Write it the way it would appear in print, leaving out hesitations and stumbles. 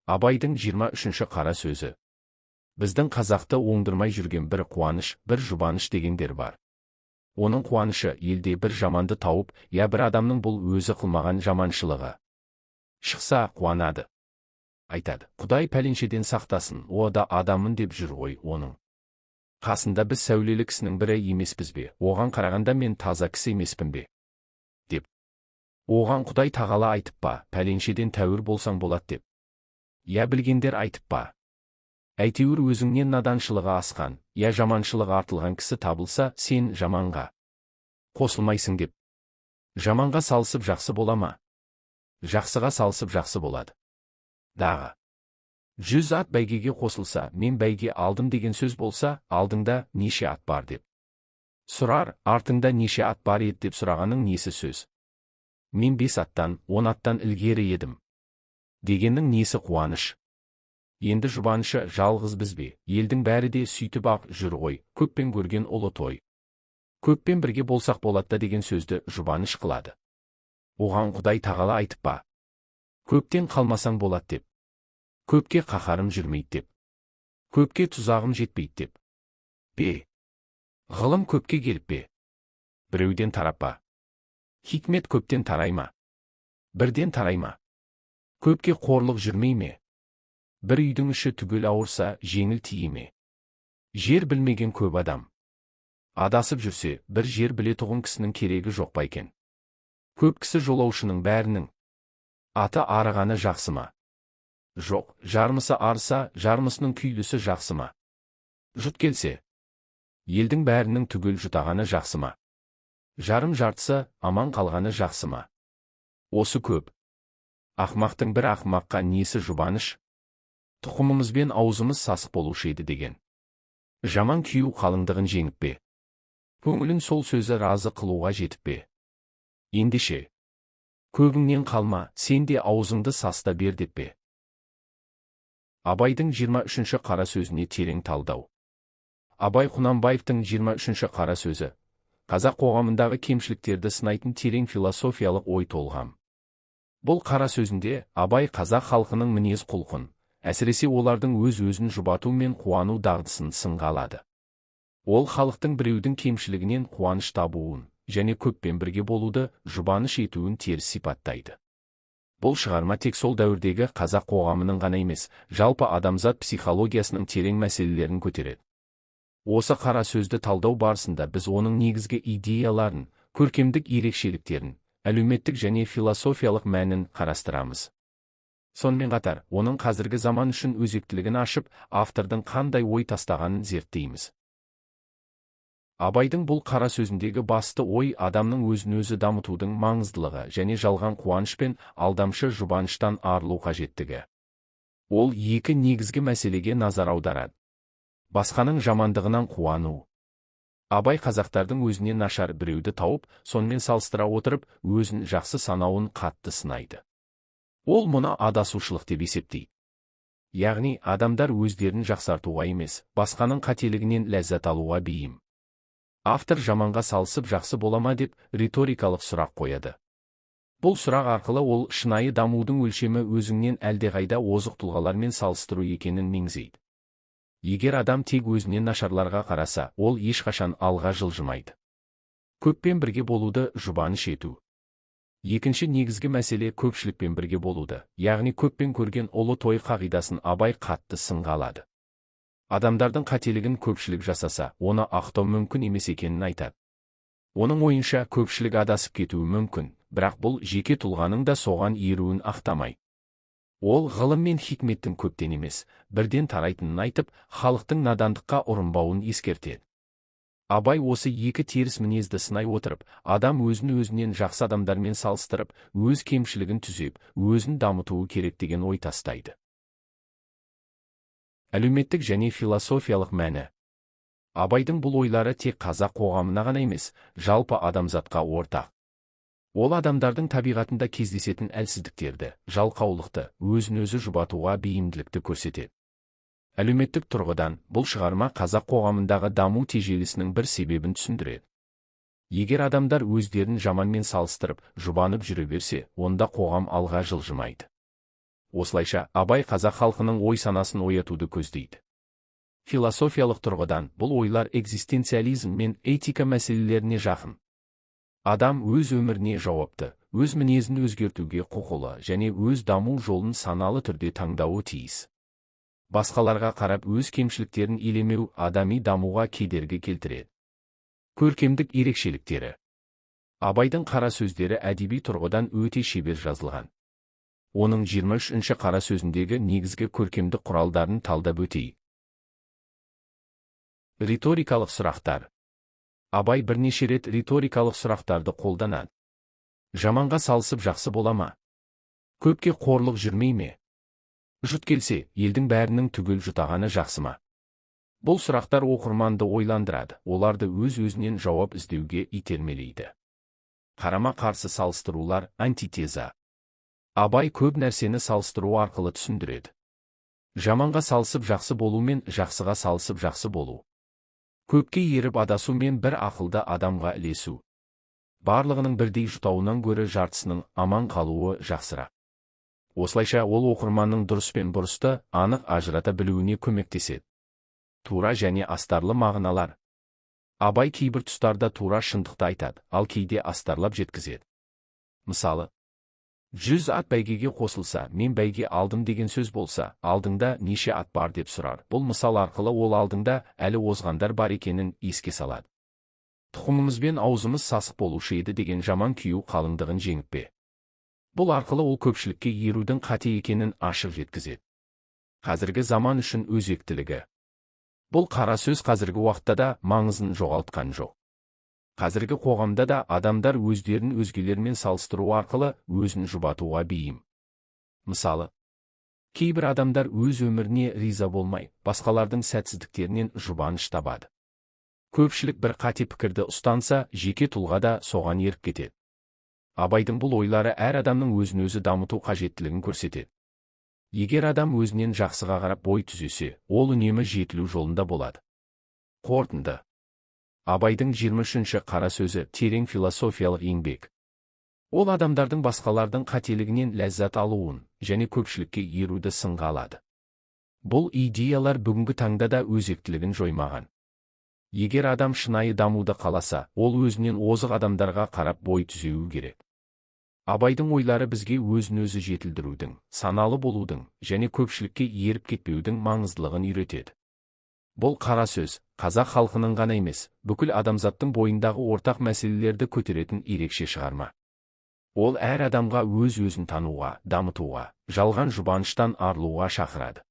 Абайдың 23-ші қара сөзі. Біздің қазақты оңдырмай жүрген бір қуаныш, бір жұбаныш дегендер бар. Оның қуанышы елде бір жаманды тауып, я бір адамның бұл өзі қылмаған жаманшылығы шықса, қуанады. Айтады: «Құдай пәленшеден сақтасын, о да адаммын деп жүр ғой, оның қасында біз сәулелі кісінің бірі емеспіз бе? Оған қарағанда мен таза кісі емеспін бе?» деп. Оған Құдай тағала айтып па, пәленшеден тәуір болсаң болады деп? Я білгендер айтып па? Әйтеуір өзіңнен наданшылығы асқан, я жаманшылығы артылған кісі табылса, сен жаманға қосылмайсың деп. Жаманға салысып жақсы бола ма? Жақсыға салысып жақсы болады. Дағы. 100 ат бәйгеге қосылса, мен бәйге алдым деген сөз болса, алдыңда неше ат бар деп сұрар, артыңда неше ат бар еді деп сұрағанның несі сөз? Мен 5 аттан, 10 аттан ілгері едім дегеннің несі қуаныш? Енді жұбанышы жалғыз біз бе? Елдің бәрі де сөйтіп ақ жүр ғой, көппен көрген ұлы той. Көппен бірге болсақ болады деген сөзді жұбаныш қылады. Оған Құдай тағала айтып па, көптен қалмасаң болады деп? Көпке қаһарым жүрмейді деп. Көпке тұзағым жетпейді деп пе? Ғылым көпке келіп пе? Біреуден тарап па? Хикмет көптен тарай ма? Бірден тарай ма? Көпке қорлық жүрмей ме? Бір үйдің іші түгел ауырса, жеңіл тие ме? Жер білмеген көп адам адасып жүрсе, бір жер білетұғын кісінің керегі жоқ па екен? Көп кісі жолаушының бәрінің аты арығаны жақсы ма? Жоқ, жармысы арса, жармысының күйлісі жақсы ма? Жұт келсе, елдің бәрінің түгел жұтағаны жақсы ма? Жарым жартысы аман қалғаны жақсы ма? Осы көп. Ақмақтың бір ақмаққа несі жұбаныш? Тұқымымызбен аузымыз сасық болушы еді деген. Жаман күйеу қалыңдығын жеңіп пе? Көңілін сол сөзі разы қылуға жетіп пе? Ендеше, көбіңнен қалма, сен де аузыңды саста бер деп пе? Абайдың 23-ші қара сөзіне терең талдау. Абай Құнанбаевтың 23-ші қара сөзі қазақ қоғамындағы кемшіліктерді сынайтын терең философиялық ой толғам. Бұл қара сөзінде Абай қазақ халқының мінез құлқын, әсіресе олардың өз-өзін жұбату мен қуану дағдысын сынға алады. Ол халықтың біреудің кемшілігінен қуаныш табуын және көппен бірге болуды жұбаныш етуін теріс сипаттайды. Бұл шығарма тек сол дәуірдегі қазақ қоғамының ғана емес, жалпы адамзат психологиясының терең мәселелерін көтереді. Осы қара сөзді талдау барысында біз оның негізгі идеяларын, көркемдік ерекшеліктерін, әлеуметтік және философиялық мәнін қарастырамыз. Сонымен қатар, оның қазіргі заман үшін өзектілігін ашып, автордың қандай ой тастағанын зерттейміз. Абайдың бұл қара сөзіндегі басты ой адамның өзін-өзі дамытудың маңыздылығы және жалған қуаныш пен алдамшы жұбаныштан арылу қажеттігі. Ол екі негізгі мәселеге назар аударады. Басқаның жамандығынан қуану. Абай қазақтардың өзінен нашар біреуді тауып, сонымен салыстыра отырып, өзін жақсы санауын қатты сынайды. Ол мұны адасушылық деп есептейді. Яғни, адамдар өздерін жақсартуға емес, басқаның қателігінен ләззат алуға бейім. Автор жаманға салысып жақсы бола ма деп риторикалық сұрақ қояды. Бұл сұрақ арқылы ол шынайы дамудың өлшемі өзіңнен әлдеқайда озық тұлғалармен салыстыру екенін меңзейді. Егер адам тек өзінен нашарларға қараса, ол ешқашан алға жылжымайды. Көппен бірге болуды жұбаныш ету. Екінші негізгі мәселе көпшілікпен бірге болуды, яғни көппен көрген ұлы той қағидасын Абай қатты сынға алады. Адамдардың қателігін көпшілік жасаса, оны ақтау мүмкін емес екенін айтады. Оның ойынша, көпшілік адасып кетуі мүмкін, бірақ бұл жеке тұлғаның да соған еруін ақтамайды. Ол ғылым мен хикметтің көптен емес, бірден тарайтынын айтып, халықтың надандыққа ұрынбауын ескертеді. Абай осы екі теріс мінезді сынай отырып, адам өзін өзінен жақсы адамдармен салыстырып, өз кемшілігін түзеп, өзін дамытуы керек деген ой тастайды. Әлеуметтік және философиялық мәні. Абайдың бұл ойлары тек қазақ қоғамына ғана емес, жалпы адамзатқа ортақ. Ол адамдардың табиғатында кездесетін әлсіздіктерді, жалқаулықты, өзін-өзі жұбатуға бейімділікті көрсетеді. Әлеуметтік тұрғыдан бұл шығарма қазақ қоғамындағы даму тежелісінің бір себебін түсіндіреді. Егер адамдар өздерін жаманмен салыстырып, жұбанып жүре берсе, онда қоғам алға жылжымайды. Осылайша, Абай қазақ халқының ой санасын оятуды көздейді. Философиялық тұрғыдан бұл ойлар экзистенциализм мен этика мәселелеріне жақын. Адам өз өміріне жауапты, өз мінезін өзгертуге құқылы және өз даму жолын саналы түрде таңдауы тиіс. Басқаларға қарап өз кемшіліктерін елемеу адами дамуға кедергі келтіреді. Көркемдік ерекшеліктері. Абайдың қара сөздері әдеби тұрғыдан өте шебер жазылған. Оның 23-ші қара сөзіндегі негізгі көркемдік құралдарын талдап өтейік. Риторикалық сұрақтар. Абай бірнеше рет риторикалық сұрақтарды қолданады. Жаманға салысып жақсы бола ма? Көпке қорлық жүрмей ме? Жұт келсе, елдің бәрінің түгел жұтағаны жақсы ма? Бұл сұрақтар оқырманды ойландырады, оларды өз-өзінен жауап іздеуге итермелейді. Қарама-қарсы салыстырулар, антитеза. Абай көп нәрсені салыстыру арқылы түсіндіреді. Жаманға салысып жақсы болу мен жақсыға салысып жақсы болу. Көпке еріп адасу мен бір ақылды адамға ілесу. Барлығының бірдей жұтауынан гөрі жартысының аман қалуы жақсырақ. Осылайша ол оқырманның дұрыс пен бұрысты анық ажырата білуіне көмектеседі. Тура және астарлы мағыналар. Абай кейбір тұстарда тура шындықты айтады, ал кейде астарлап жеткізеді. Мысалы, 100 ат бәйгеге қосылса, мен бәйге алдым деген сөз болса, алдыңда неше ат бар деп сұрар. Бұл мысал арқылы ол алдыңда әлі озғандар бар екенін еске салады. Тұқымымызбен аузымыз сасық болушы еді деген жаман күйеу қалыңдығын жеңіп пе? Бұл арқылы ол көпшілікке ерудің қате екенін ашық жеткізеді. Қазіргі заман үшін өзектілігі. Бұл қара сөз қазіргі уақытта да маңызын жоғалтқан жоқ. Қазіргі қоғамда да адамдар өздерін өзгелермен салыстыру арқылы өзін жұбатуға бейім. Мысалы, кейбір адамдар өз өміріне риза болмай, басқалардың сәтсіздіктерінен жұбаныш табады. Көпшілік бір қате пікірді ұстанса, жеке тұлға да соған еріп кетеді. Абайдың бұл ойлары әр адамның өзін-өзі дамыту қажеттілігін көрсетеді. Егер адам өзінен жақсыға қарап бой түзесе, ол үнемі жетілу жолында болады. Қорытынды. Абайдың 23-ші қара сөзі терең философиялық еңбек. Ол адамдардың басқалардың қателігінен ләззат алуын және көпшілікке еруді сынға алады. Бұл идеялар бүгінгі таңда да өзектілігін жоймаған. Егер адам шынайы дамуды қаласа, ол өзінен озық адамдарға қарап бой түзеуі керек. Абайдың ойлары бізге өзін-өзі жетілдірудің, саналы болудың және көпшілікке еріп кетпеудің маңыздылығын үйретеді. Бұл қара сөз, қазақ халқының ғана емес, бүкіл адамзаттың бойындағы ортақ мәселелерді көтеретін ерекше шығарма. Ол әр адамға өз-өзін тануға, дамытуға, жалған жұбаныштан арылуға шақырады.